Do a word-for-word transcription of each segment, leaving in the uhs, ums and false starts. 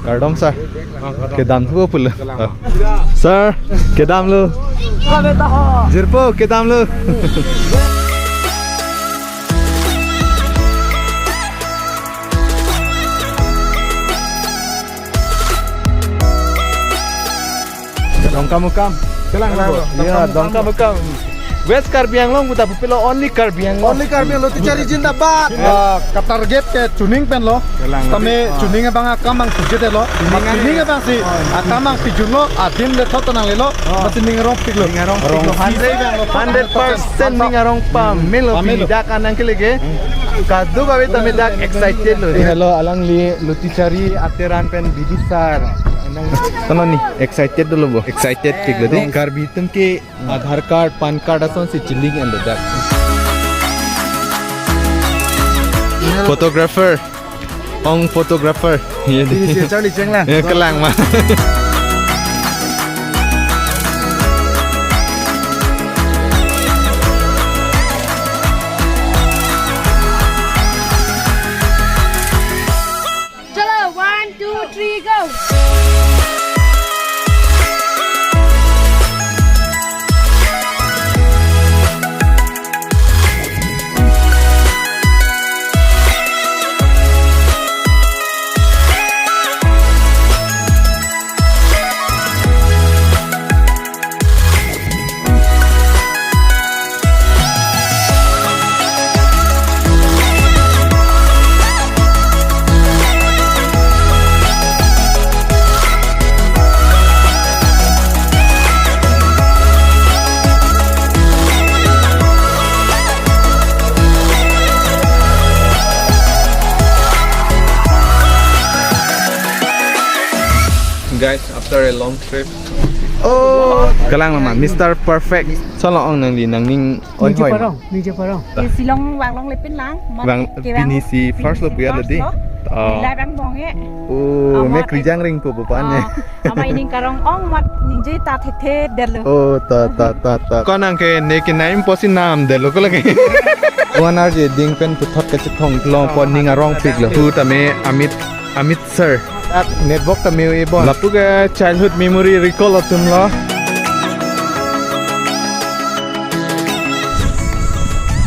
Kardom sir. Kedam thupo pulo. Sir, kedamlo. Jirpo, kedamlo. Dongkamukam. Kelang, kelang, ya, Dongkamukam. Dongkamukam. West Karbi Anglong pu ta pupilo, only Karbi Anglong. Only Karbi Anglong, Lotichari zindabad. Ah, katarget ke chuning pen lo. Kelang, tame ah, chuning abang akam ang sujete lo. Chuning, chuning abang si akam ang pijun lo, adim le thot nanglelo. Oh. Masi ning arongpiklo. Ning arongpiklo. Hundred, hundred percent ning arong pamelo. Pamelo. Pini dak anang kelege. Kadokave tame dak excited lo. Eh, hello, alangli Lotichari ateran pen bidisar. Anang, ano ni, excited dolo bo. Excited tik lo di. Karbi atum ke Aadhaar card, PAN card asonsi chilink en lo dak. Photographer. Ong photographer. Ye di. Ini si Charlie Cheng lang. Ya, kelang ma. Chalo, one, two, three, go. Guys, after a long trip. Oh, kelang lama, Mister Perfect. Solo ong nangli nangning oi. Ningje hoi ma. Parong, ningje parong. Eh, Shillong vanglong lepin lang. Mat vang, kevang pini si first lo pini si puya first lo di. Oh. Nilai vang bong he. Oh, ama me ek krijang ring pu bupan he. Ah, ama ining karong ong mat ningje ta thekthe detlo. Oh, ta, ta, ta, ta. Ko nang ke ne ke naim posi nam detlo ko lagi. One hour je ding pen puthot kachethong long po ning arongpiklo. Pu tame Amit, Amit sir. At network tame e bon. Lapu ke childhood memory recall atum lo.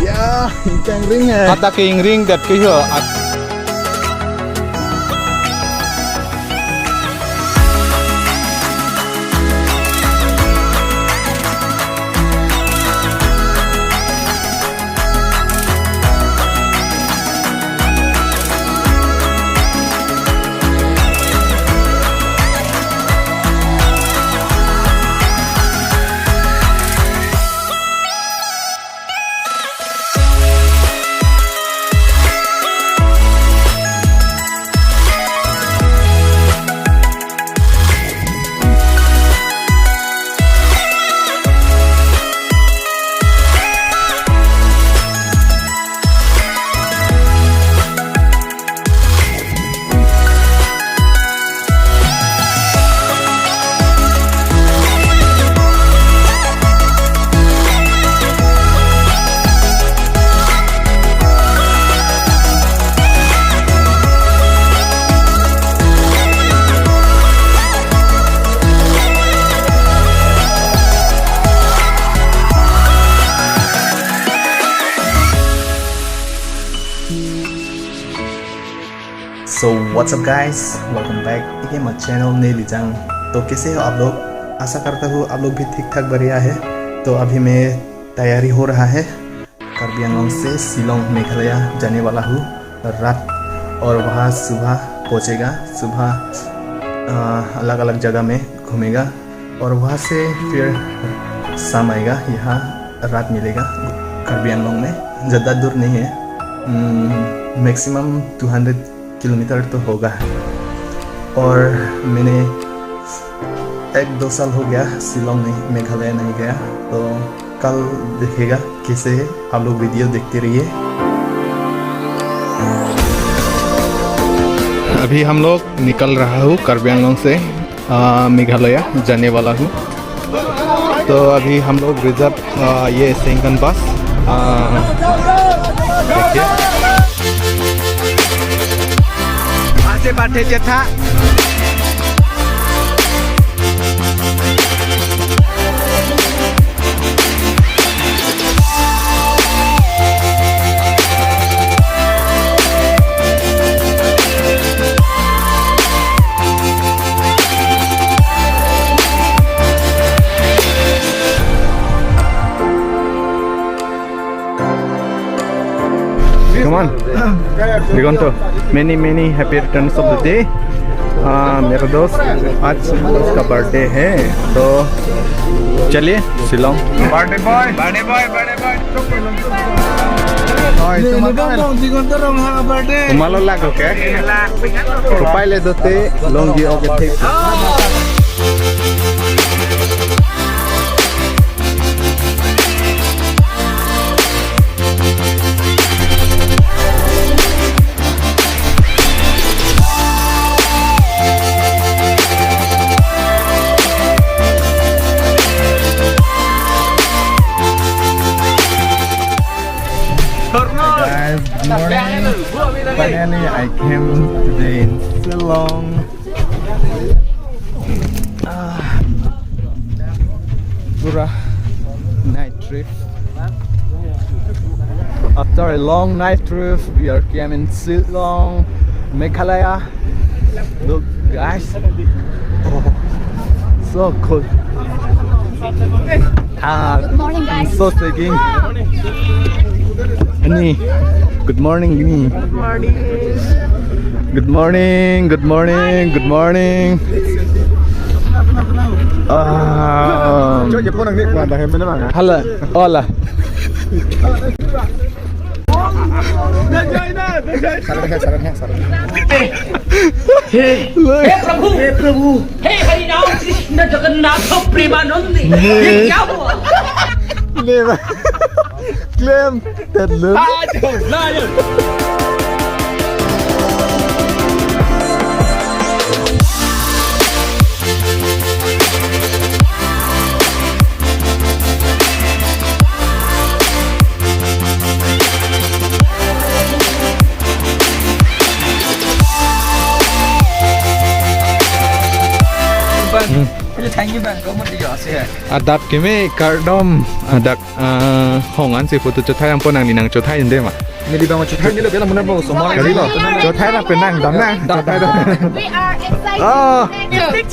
Ya, ingkang ring he. Ata ke ingring dat ke ho. At So what's up guys, welcome back again my channel Neli Jang. तो कैसे हो आप लोग? आशा करता हूँ आप लोग भी ठीक ठाक बढ़िया है। तो अभी मैं तैयारी हो रहा है, कार्बी आंगलोंग से शिलोंग मेघालय जाने वाला हूँ रात, और वहाँ सुबह पहुँचेगा। सुबह अलग अलग जगह में घूमेगा और वहाँ से फिर शाम आएगा, यहाँ रात मिलेगा कार्बी आंगलोंग में। ज़्यादा दूर नहीं है, मैक्सिमम टू हंड्रेड किलोमीटर तो होगा। और मैंने एक दो साल हो गया शिलोंग नहीं, मेघालय नहीं गया, तो कल देखेगा कैसे है, आप लोग वीडियो देखते रहिए। अभी हम लोग निकल रहा हूँ कार्बी आंगलोंग से, आ, मेघालय जाने वाला हूँ। तो अभी हम लोग रिजर्व, आ, ये सिंगन बस, आ, देखिए। आजे बाटे जेठा। Digonto, many many happy returns of the day. हाँ मेरा दोस्त, आज उसका बर्थडे है, तो चलिए Shillong. Birthday boy, birthday boy, birthday boy. Oi, tumakan. Digonto rong ha birthday. Kumalo lago ke? Kupai le dote, longji oke thek. Guys, good morning. Finally, I came today in Shillong. Ah, pura night trip. After a long night trip, we are came in Shillong, Meghalaya. Look, guys. Oh, so cool. Ah, good morning, guys. So shaking. Ani, good morning, Ani. Good morning. Good morning, good morning, good morning. Ah. Hello, hola. हे, हे प्रभु, हे प्रभु, हे हरि राम कृष्ण जगन्नाथ प्रेमानंद, ये क्या हुआ? Claim that look. Bang, thank you bang, kamu mau dijawab sih ya. Adap keme kardom, adap, eh, hong an si photo chothai ampo, nangli nangchothai inde ma? Neli bang chothai ni lo, kela muna bang semua kali lo. Chothai la penang dam nang. Dam, dam, dam. We are excited. Oh.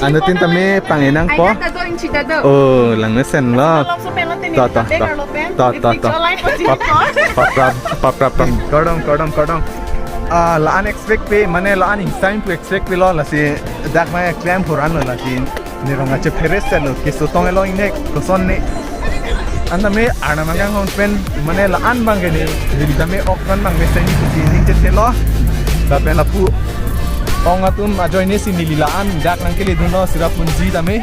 Anu tin tame pang enang po. Oh, lang mesen lo. To, to, to. To, to, to. Pap, pap, pap, pap, pap. Kardom, kardom, kardom. Ah, la-an expect pe, mane la-an ingsam pu expect pe lo, lasi dak ma claim phuran lo lasi. Nirong ache pheres lo, keso tong elong inek, koson ne. Anta me arna mangang hong pen, mane la-an bang ke ne, neli tame ok non bang mesen ni kusi ning chet lo. Lapen lapu ong atum ajoine si neli la-an dak nangkele dunlo Cherrapunji tame.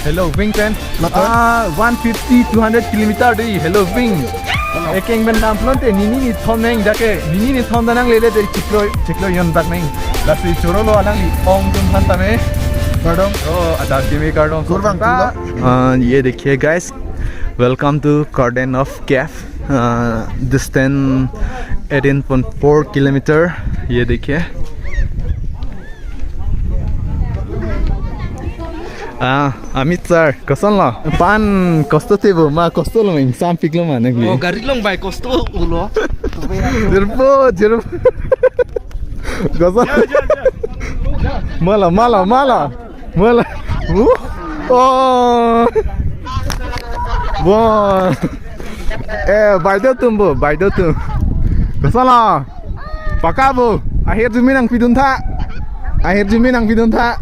Hello, Ving pen. Ah, one fifty, two hundred kilometer dei, Hello Ving. Ekeng pen dam plon te, nini ni thom nang jake, nini ni thom danang lele dei chiklo, chiklo yon dak nang. Lasi choro lo alangli ong atum aphan tame. Kardom. Oh, adap keme kardom. Kurvang tulo. Ah, ye dekhiye guys. Welcome to Garden of Cave. Uh, distance eighteen point four kilometer. Ye dekhiye. Ah, Amit sir, koson lo? Pan kosto te bo, ma kosto lo, ingsam pik lo ma nangli. Oh, gari along bai kosto ulo. Jirpo, jirpo. Koson? Mala, mala, mala. Mala. Uh. Oh. Wah. Eh, baideo atum bo, baideo atum. Koson lo? Paka bo, ahirjume nangpidun tha. Ahirjume nangpidun tha.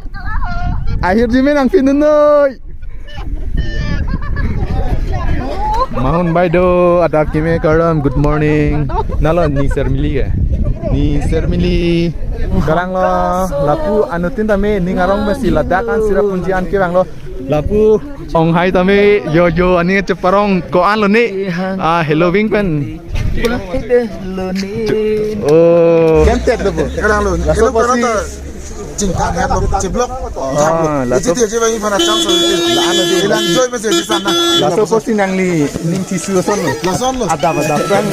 Ahirjume nangpidun noi. Mahun baideo, adap keme kardom, good morning. Nalo ni Sermili ke? Ni Sermili. Kalang lo, lapu anuttin tame ning arong mesi ladak an Cherrapunji an kevang lo. Lapu ong hai tame yo yo aning cheparong ko-an lo ne. Ah, Hello Ving pen. Lo ne. Oh. Kem tet lo bo. Kadang lo. Laso apotsi chingkan het lo, cheblok. Ah, laso. Iti aje bang iphana chance lo. Ilang joy mesi di sana. Laso apotsi nangli ning tisu ason lo. Lason lo. Adap adap kan.